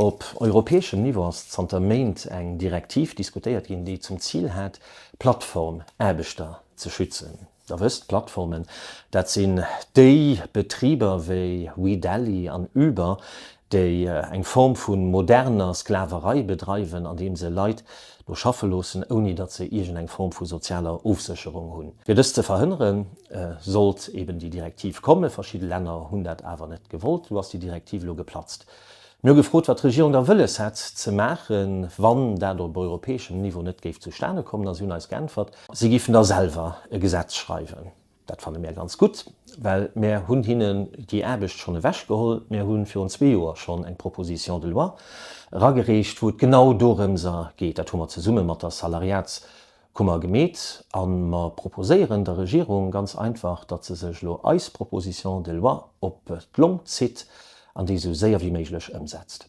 Op europäeschem Niveau ass zanter Méint eng Direktiv diskutéiert ginn, déi zum Zil hat, Plattformaarbechter ze schützen. Der wësst, Plattformen, dat sinn déi Betriber wéi WeDelhi an Uber, déi eng Form vu moderner Sklaverei bedreiwen, andeem se Leit do schaffe loossen, ouni datt se iergendeng Form vu sozialer Ofsécherung hunn. Fir dëst ze verhënneren, sollt eben déi Direktiv kommen. Verschidde Länner hunn dat awer net gewollt. Elo ass déi Direktiv elo geplatzt. Mir hu gefrot, wat d'Regierung da wëlles hätt ze maachen, wann dat op europäeschem Niveau net géif zustane kommen. A si hunn eis geäntwert, si géifen da selwer e Gesetz schreiwen. Dat fanne mär ganz gutt, well mär hunn hinnen déi Aarbecht schonn ewechgeholl. Mär hu virun zwee Joer schonn eng Proposition de loi eragereecht, wou et genau dorëmser geet. Dat hu mer zesumme mat der Salariatskummer gemeet. A mer proposéieren der Regierung ganz einfach, datt se sech elo eis Proposition de loi op d'Long zitt an déi esou séier wéi méiglech ëmsetzt.